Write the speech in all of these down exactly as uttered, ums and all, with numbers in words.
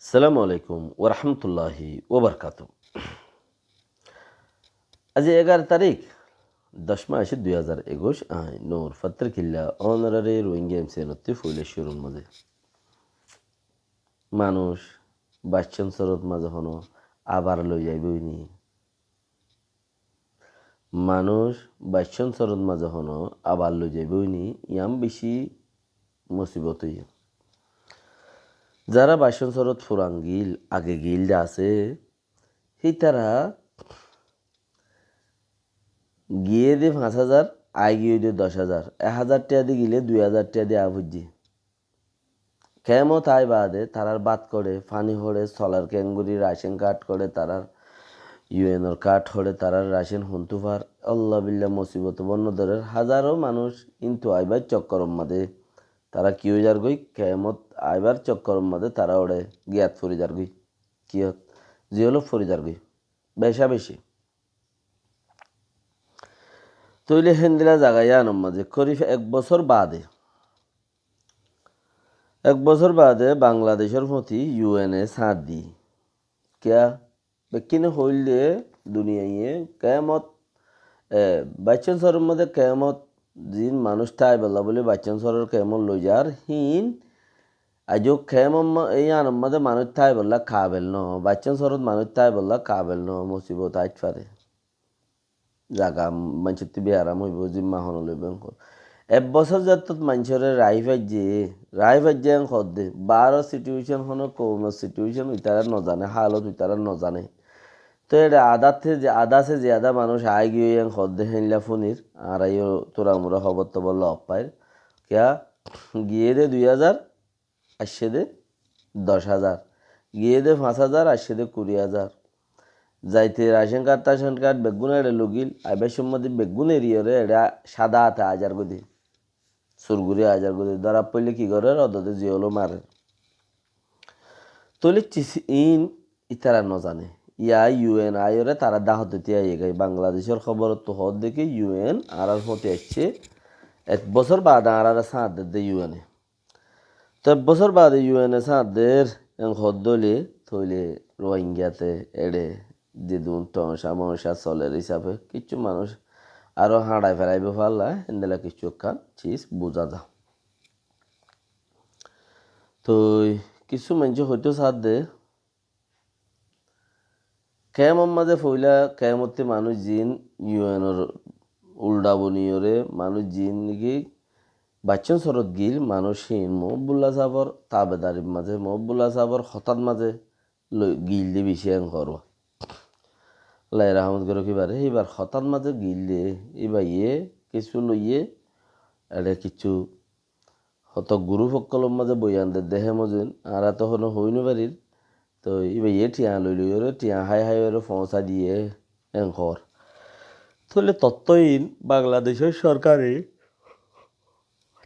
Assalamu alaikum warahmatulláhi wabarakátuhu. Aijja egaró tarík, doc mac dui házar ekuic, añí Nur Fattarkilla ónoraré Rohingya M C N ottú foila cúrur mazé. Manúic baiccán sorot mazé hono abar loi zaibói ni? Manúic baiccán sorot mazé hono abar loi zaibói ni, yián bicí musibot óiye. Zará baiccán sorot furan giíl, age giíl de asé, hítara giyé de fañs házar, aigiyé de doc házar, ek házar tiya de gilé dui házar tiya de aái foijjé. Kemot aái baade tarár bát hoçé, faní hoçé, solar kengori, racen kard hoçé tarár, U N or kard hoçé tarár, racen hontú far, Allah billa musibot bonno dorer, házaro manúic kintu aibar cokkoror mazé tará ki ói zargói, kemot aibar cokkoror mazé tará hoçé giyat fori zargói. Kiyót? Ziyolot fori zargói. Beca beci. Tóile héndilla zaga yíanor mazé korib ek bosór baade, ek bosór baade Bangladecór fóti U N e sáñt di. Kiyá? Bekkúne hoilde duniyaiye kemot, e, baiccán soror mazé kemot zin manúic táibolla buli baiccán soror kemot loi zar, híin aijjó kemot ma-, e yíanor mazé manúic táibolla kabel no, baiccán sorot manúic táibolla kabel no, musibot aít fare. Zaga maincóttu bearam óibo, zimma hone loibo enkor. Ek bosór zettót maincóre raái faijje, raái faijje en hoódde. Baáror situecon, hono koumor situecon ítara no zane, hálot ítara no zane. Toi eçe adátte ze-, adá se ziyada manúic aái giyói en hoódde, héinla fúnir, añára yó turamura hóbor tobor loot fair. Kiyá? Giyé de dui házar, aiccé de doc házar, giyé de fañs házar, aiccé de kuri házar. Zaite racen kard, tacen kard beggún eçe logil, aibar cómot de beggún eriyóre eçe sáda áte aái zargói de. Sur gori aái zargói de. Dóra foille ki gorer? Ódode ziyolo marer. Tóile cis-, iín ítara no zane. Yá U N aiyóre tará dahot dite aiyé goi. Bangladecór hóborottu hoódde ki U N añárar fóti aiccé. Ek bosór baade añárare sáñt dedde U N e. Toi ek bosór baade U N e sáñt der en hoódde óile, tóile Rohingyate eçe zedún toñca moñca soler hísafe kiccú manúic aró hañçai felaibó falla, héndilla kiccú ekkán cis buzá za. Toi kissú maincé hoitó saádde, kemor mazé foila kemottí manúic ziín U N or uldha boniyóre manúic ziín niki baiccán sorot giíl manúic híin Mohibullah sábor tabedarir mazé, Mohibullah sábor hotát mazé loi-, giíl de bicí en hoór. Allaye rahámot goró híbare, híbar hotát mazé giíl de, híbaye kissú loiyé, eçe kissú hoto guruf ókkolor mazé boyan dedde hé mozin, añára to hono hoói no farir. Toi íbaye thiañ loi loiyóre, thiañ hái háiyóre foóñsai diyé en hoór. Tóile tottóin Bangladecór sorkare,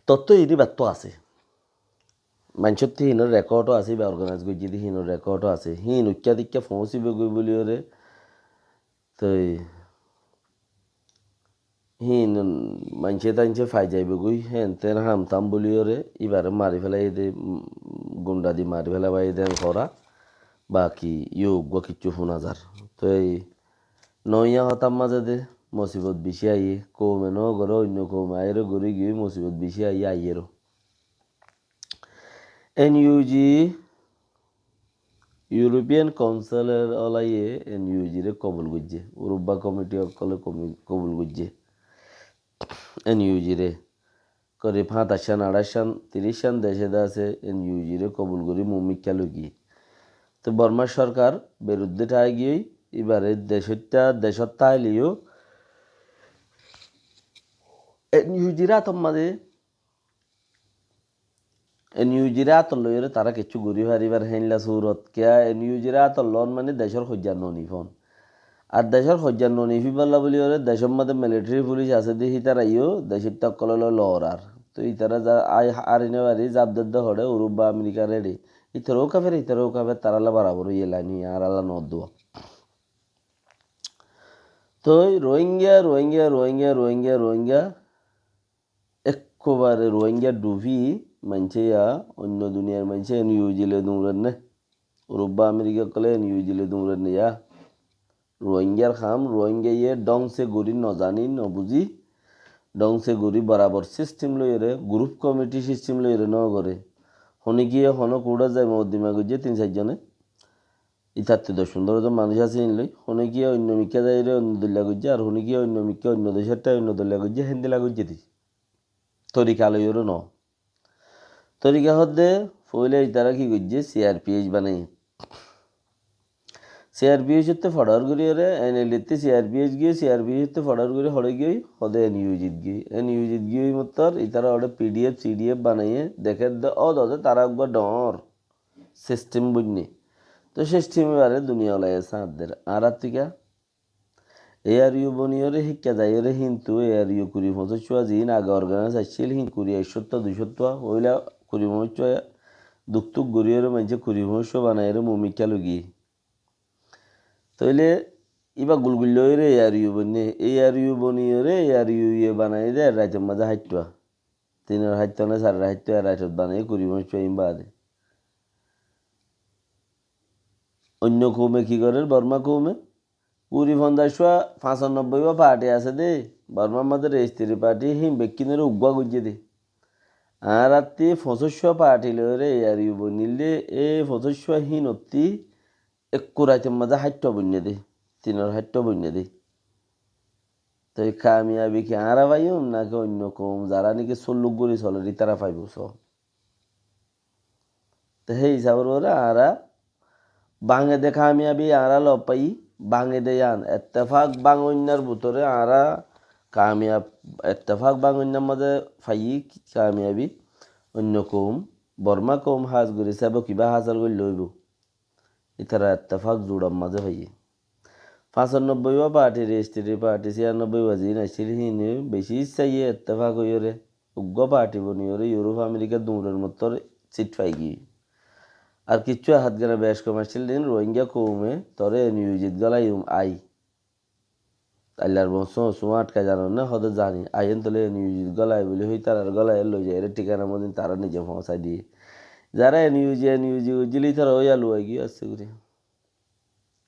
tottóin íbattú asé. Maincóttu híinor rekódó asé, íba organais goijjé de híinor rekódó asé. Híin uikká dikká foóñsibói goi buliyóre, toi híin maincé taince fai zaibói goi, héen teen ham tam buliyóre, íbare mari felaiyé de, mm, gunda di mari felaibáiye de en hoór. Baki yó uggúa kiccú fúna zar. Toi noiya hotár mazé de musibot bicí aiyé, koume no goré, oinno koume aiyóre gorí giyói musibot bicí aiyé, aiyéro. N U G, European Council or olaye N U G re kobul goijjé, Uruba Committee ókkole komi-, kobul goijjé N U G re. Korib háñtac cán, añçáic cán, tiríc cán dec ede asé N U G re kobul gorí mumikká loigiyé. Toi Bormar sorkar beruddé tái giyói, ibare decótta, decót táileyo N U G re átor mazé N U G re átot loiyóre tará kiccú gorí faribár héinla surot. Kiyá N U G re átot loón mani decór hoijja no nifón. Ar decór hoijja no nifíballa buliyóre decór mazé militari fulic asé de hítara yó decótta ókkolór loi lorar. Toi ítara za-, ai-, ari no fari zaf dedde hoçé Urub ba Amerikar eçé. Ítarau kafer, ítarau kafer, tarálla barabor óiye lain, añárálla no dua. Toi Rohingya, Rohingya, Rohingya, Rohingya, Rohingya. Ekkubare Rohingya dhufi maincé ya, oinno duniyar maincé N U G loi duñrenne. Urubba Amerika ókkole en iu ji loi duñre niya. Ruáingar ham, Ruáingaye dhóngse gorí nozaní, nobuzí, dhóngse gorí borabor sistem loiyóre, gurup komiti sistem loiyóre nogoré. Honíkiye honó kuthát zai mokoddima goijjé tin sair zone. Ítattú doc fundoro zon manúic asé híin loi. Honíkiye oinno mikká zaiyóre oinno doilla goijjé, ar honíkiye oinno mikká oinno decór tái oinno doilla goijjé, héndilla goijjé de. Torika loiyóre no. Torika hoódde, foóila itará ki goijjé, C R P H banaiyé. C R P H otté fodhar gorí ore, N L A tté C R P H giyói, C R P H otté fodhar gorí hoçé giyói, hoódde N U G t giyói. N U G t giyói mottor, itará hoçé P D F, C D F banaiyé, dekédde, ó dode tará uggúa dhoóñr sistem buinné. Tóu sistem ibáre duniya ulaiye sáñt der. Añárattú kiyá? A R U boniyóre híkka zaiyóre híntu A R U kuri foñsíccúa ziín age organais accíl, híin kuri ekcóttua, duicóttua, óila kuri foñsíccúa duk tuk goríyóre maincé kuri foñsíccúa banaiyóre mumikká loi giyé. Tóile íba gul gul loiyóre A R U boinné, A R U boniyóre A R U ye banaiyé dé raitor mazé háittua. Tinor háittua né sarir háittua raitot banaiyé kuri foñsíccúa iín baade. Oinno koume ki gorér, Borma koume? Kuri fonzaccúa, fañsanobbóiwa parti asé dé, Bormar mazé rejistiri parti, híin bekkúnore uggúa goijjé dé. Añárattí foñsíccúa parti loiyóre A R U boinníl dé, e foñsíccúa híinottí ekku raitor mazé háittua boinné dé, tinor háittua boinné dé. Toi kamiyabi ki añára faiyum náki oinno koum, zará náki sulluk gorí soler, ítara faibó só? Te hé hísabor uore añára báñge de kamiyabi añára lob faiyí, báñge de yían. Ettefak báñgoinnar bútore añára kamiyab, ettefak báñgoinnar mazé faiyí kamiyabi. Oinno koum, Borma koum hás gorí saibo kibá hásil goillé óibo. Ítara ettefak zuçar mazé faiyé. Fañsanobbóiwa parti, rejistiri parti, siyanobbóiwa ziín accíl, híine bicí issá iye ettefak óiyore uggúa parti boniyóre Iuróp, Amerika duñror mottor sit fai giyé. Ar kiccú e hátgana bec kom accíl din Rohingya koume toré N U G t golaiyum ai. Allar bonsó, suá atkai zanon né, hoóde zani. Aiyén tóile N U G t golai buli hoi, tarare golai loi zaiyóre thikana mozin tará nize foóñsai diyé. Zará N U G, N U G goijjíl ítara óiya luwai giyé asté gorí.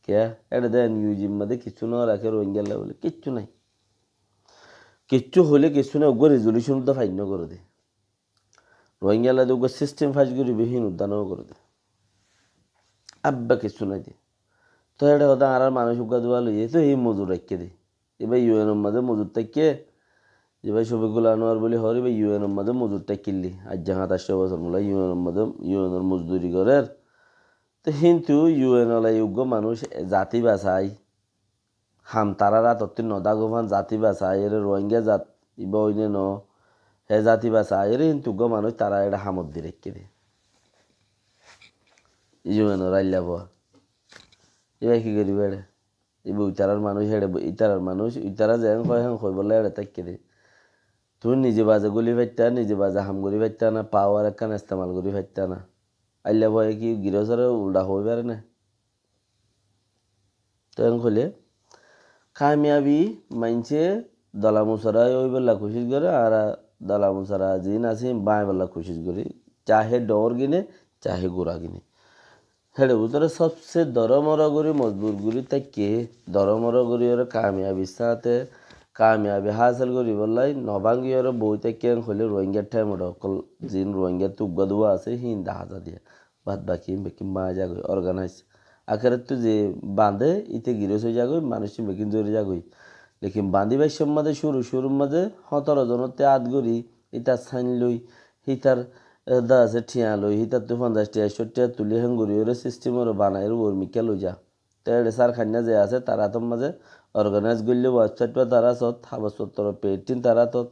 Kiyá? Éçe de N U G mazé kiccú no raké Rohingyalla buli, kiccú nai. Kiccú hoilé kiccú nai, uggúa resolution udda file no goré de. Rohingyalla de uggúa system fac goríbo, híin udda no goré de. Abba kiccú nai de. Toi éçe hoóde añárar manúic uggúa duwa loiyé, toi híin mozur raikké de. Ibá U N or mazé mozur táikke, zibá Shofik Anwar buli hoór, ibá U N or mazé mozur táikkillí. Aijja háñt aiccó bosór mula U N or mazé, U N or mozduri gorér. Te híntu U N ola uggúa manúic zati basai, ham tarár átottú no dagófan, zati basai, ére Rohingya zat, ibá óine no, hé zati basai, ére híntu uggúa manúic tará éçe hamot di raikké de. U N or ailla bua. Ibá ki goríbo éçe? Ibá itarar manúic, héçe bo-, itarar manúic, itara zeén hoó, héen hoibolla éçe táikke de. Tuñí nize baze goli faittá, nize baze ham gorí faittá na, pawar ekkán estemal gorí faittá na. Ailla boye ki girosóre uldha hoi fare né? Te héen hoilé, kamiyabi maincé dola musara óibolla kucíc goré, añára dola musara ziín asé, báñibolla kucíc gorí. Cahe dhoóñr gine, cahe gura gine. Héçe bútore sobse doromoro gorí mozbut gorí táikke, doromoro gorí ore kamiyabir sáñte kamiyabi hásil goríbolla no báñgi ore boi táikke en hoilé Rohingyar thaim oçe ókkol ziín Rohingyar tuggua duwa asé, híin dahá za diya. Bad baki bekkín báñgi zagói, organize. Akerottú ze bañdé, íte giros ói zagói, manúic bekkín zori zagói. Lekin bañdí baiccór mazé, cúru cúrur mazé, hótoro zonottú át gorí, ítar sain loi, hítar, e, da asé thiañ loi, hítattú fonzaic thiañ, cót thiañ tulí héen gorí ore sistem ore banaiyóre uor mikká loi za. Te éçe sar kainná ze asé, tar átor mazé organize goillé website ba tar átot, habos fottor page tin tar átot,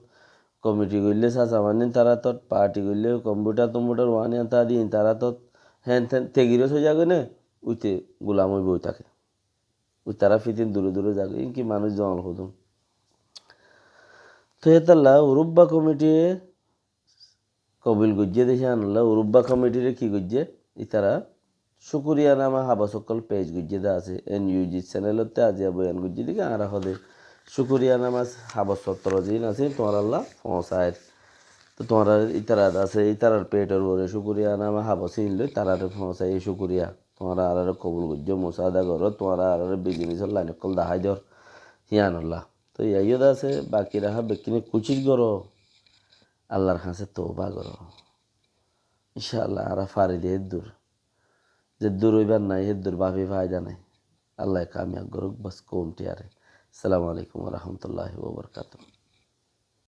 komiti goillé sasamanin tar átot, parti goillé kompiutar tompiutar waniyan ta diyin tar átot, héen ten te giros ói zagói né, uite gulam ói boi táke. Ui tará fitin dure dure zagói, inki manúic zongol hodún. Te hétalla Urubba komitiye kobil goijjé de híanolla Urubba komitire ki goijjé? Ítara cúkuriyanama habos ókkol pec goijjé de asé. N U G channel ottú aziya boyan goijjé de ki añára hode cúkuriyanama habos fottor ziín asé tuáñralla foóñsair. Toi tuáñrar ítarar asé, ítarar petor uore cúkuriyanama habos íin loi tarare foóñsaiye cúkuriya. tuáñra añáráre kobul goijjó, musáada goró, tuáñra añáráre bizinesor lain ókkol dahái dor, híanolla. Toi yaiyó de asé, baki raha bekkúne kucíc goró, Allar hañsé touba goró. Incáallah, añára fari de héddur. Zeddúr óibar nái, héddur báfi faida nái. Allaye kamiyab gorouk bas koumtiyare. Assalamu alaikum wa rahmatullahi wa barakatuhu.